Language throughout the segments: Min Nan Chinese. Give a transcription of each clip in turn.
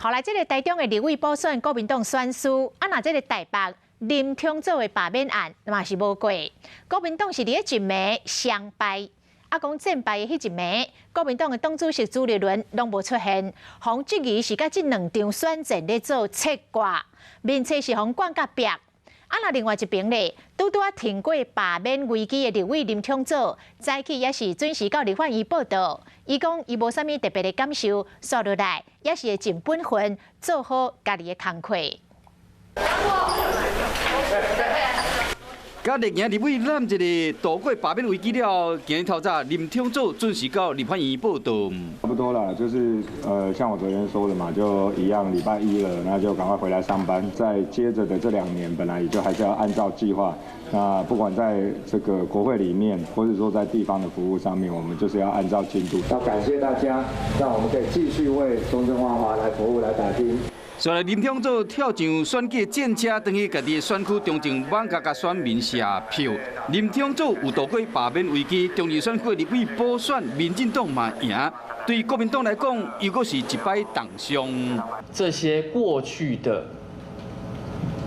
後來這个台中的立委補選，國民黨選輸，啊，若這个台北林昶佐的罷免案嘛是無過，國民黨是佇咧一暝雙敗，啊，講戰敗的彼一暝，國民黨的黨主席朱立倫攏無出現，予質疑是共這兩場選戰咧做切割，面冊是予灌甲壁。啊，若另外一邊咧，拄拄仔挺過罷免危機的立委林昶佐，早起也是準時到立法院報到。伊講伊無啥物特別的感受，煞落來也是會盡本分做好家己的工課。佮力贏立委攬一个度過罷免危機了，今日透早林昶佐準時到立法院報到。差不多啦，就是像我昨天說的嘛，就一樣，禮拜一了，那就趕快回來上班。再接着的這2年，本來也就還是要按照計劃。那不管在這個國會裡面，或者說在地方的服務上面，我們就是要按照進度。要感謝大家，讓我們可以繼續為中正萬華來服務、來打拼。所以林昶佐跳上選舉戰車，轉去家己的選區中正艋舺共選民謝票。林昶佐有度過罷免危機，中正選區立委補選，民進黨嘛贏，對國民黨來講，又閣是一擺重傷。這些過去的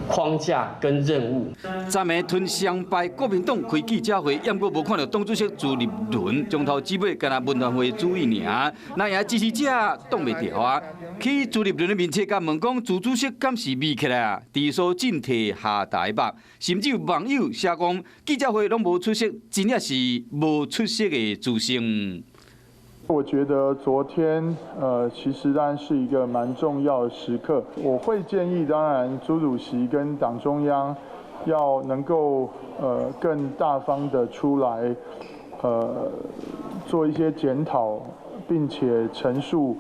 框架跟任務。昨暝吞雙敗，國民黨開記者會，猶閣無看著黨主席朱立倫，從頭至尾干焦文傳會主委爾，那也支持者擋袂牢啊！去朱立倫的面前，共問講，朱主席敢是眯起來啊？治所進退下台北，甚至有網友寫講，記者會攏無出席，真正是無出息的資生。我覺得昨天，其實當然是一個蠻重要的時刻。我會建議，當然朱主席跟黨中央要能夠，更大方的出來，做一些檢討，並且陳述，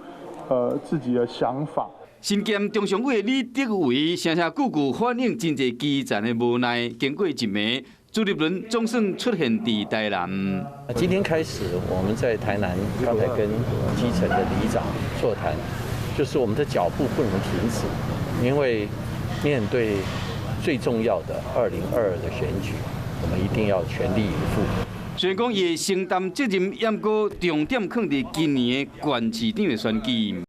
自己的想法。身兼中常委的李德維，聲聲句句反映真濟基層的無奈。經過一暝，朱立倫總算出現佇台南。今天開始，我們在台南，剛才跟基層的里長座談，就是我們的腳步不能停止，因為面對最重要的2022的選舉，我們一定要全力以赴。雖然講伊會承擔責任，毋過重點放佇今年的縣市長的選舉。